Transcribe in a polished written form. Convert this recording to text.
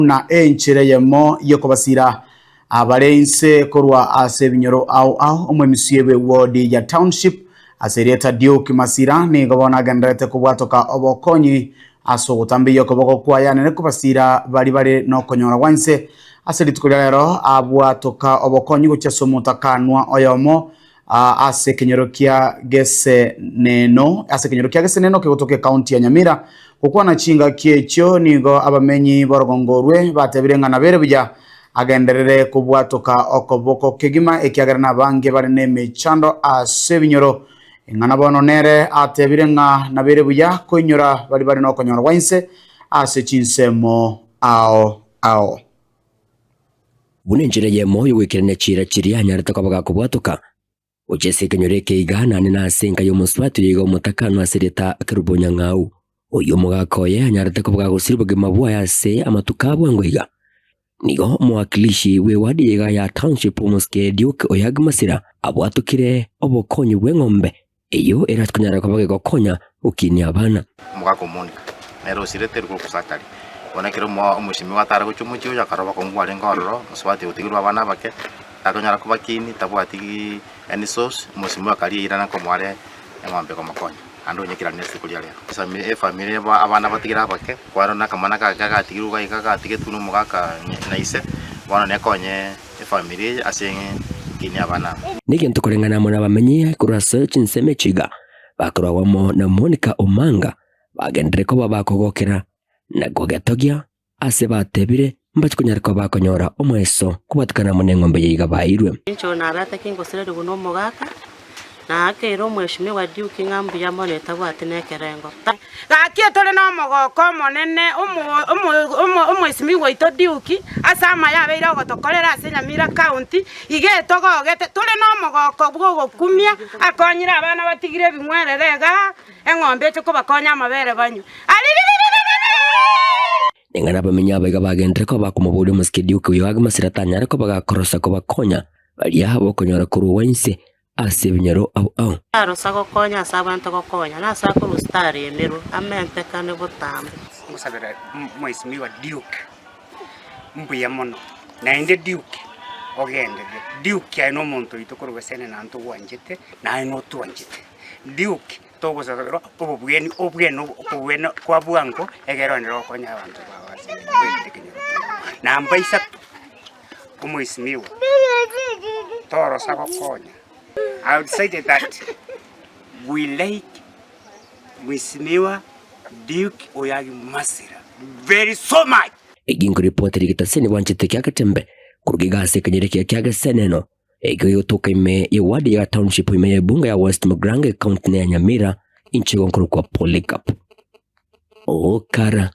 Buna enchera eyemo y'okobasiira abare inse korwa ase ebinyoro ao ao, omwemisia bw'ewodi ya Township ase erieta Duke Masira nigo bono agendererete kobwatoka obokonyi ase ogotambia okoboko kwaye anene kobasiira baria bare nokonyora gwa inse. Ase rituko ria rero abwatoka obokonyi gochia ase omotakanwa oyomo ase ekenyoro kia Geseneno, ase ekenyoro kia Geseneno kegotoka ekaunti ya Nyamira. Gokwana chingaki echio nigo abamenyi b'orogongo orwe batebire ng'a nabere buya agenderere kobwatoka okoboko kegima ekiagera nabange bare nemechando ase ebinyoro. Ing'ana bono nere atebire ng'a nabere buya koinyora baria bare nokonyora gwa inse ase chinsemo ao ao. Buna enchera eyemo y'ogoikerania chiira chiria anyarete koba gakobwatoka, gochia ase ekenyoro eke iga naende nase enka y'omosubati oyo iga omotakanwa ase erieta Kerubo Nyang'au, oyio omogaka oye anyarete koba gagosiria obogima bwaye ase amatuko a bwango iga. Nigo omowakilishi bw'ewadi eye iga ya Township omosike Duke Oyagi Masira abwatokire obokonyi bw'eng'ombe Eyio erase konyara koba gegokonya gokinia abana. Omogaka omonika nere osirete eriko Sakari. Bono ekero omosimigwa atare gochia omochie oyo akarora obokongu bwarenge ororo, mosubati otigirwe abana abake, takonyara kobakinia, tabwati any source, omosimigwa akarieirana nkomoa are eng'ombe komokonya, naende onye ekero rituko ria rero. Efamiri abana batigire abake, kwarora na akamwana gake gatigirwe iga iga gatigetwe na omogaka na ise, bono nekonye. Efamiri eye ase enginya y'abana aba. Negento koreng'ana amo nabamenyi korwa ase chinsemo echi iga, bakoragwa amo na Monica Omanga, bagenderere koba bakogokera na kogetogia ase batebire mbache konyara koba bakonyora omoeso kobwatekana amo neng'ombe eye iga baeirwe. Inche oyo nabete kingosireria buna omogaka, Naakeire omweshimiwa Duke ng'a mbuya mono etabwati nekerengo. Gaki tore nomogooko omonene omwesimigwa oito Duke ase amaya abeire ogotokorera ase Nyamira County, iga etogogete tore nomogooko bw'ogokumia akonyire abana batigire ebing'werere igaa, eng'ombe eche kobakonya amabere banywe. Ariririririririi! Ning'ana abamenyi aba iga bagenderere koba bakomoboria omosike Duke oyo Agnes tanyare koba gakorosa kobakonya baria bokonyora korwa inse ase ebinyoro ao ao. Tarosa gokonya ase abwenerete gokonya, na ase akorusia taremerwe, amentekane botambe. Ngosabera Mheshimiwa Duke mbuya mono, naende Duke ogenderere, Duke aye nomonto oito korwa Geseneno naende togwanchete, naye notwanchete. Duke togosabera obobweni obwene okobwena kwa bwango egere onye gokonya abanto bao ase ekenyoro kiabo. Namba isato. Omwesimigwa, torosa gokonya. I would say that we like Mheshimiwa Duke Oyagi Masira very so much. Eki nkoripoti rigetaseni bwanchete kia Getembe koruga iga ase ekenyoro ekiya kia Geseneno, ekio gegotoka ime ye ward ya Township ime ye ebunge ya West Mugirango ecounty ya Nyamira, inche igo nkorokwa Polycarp Okara.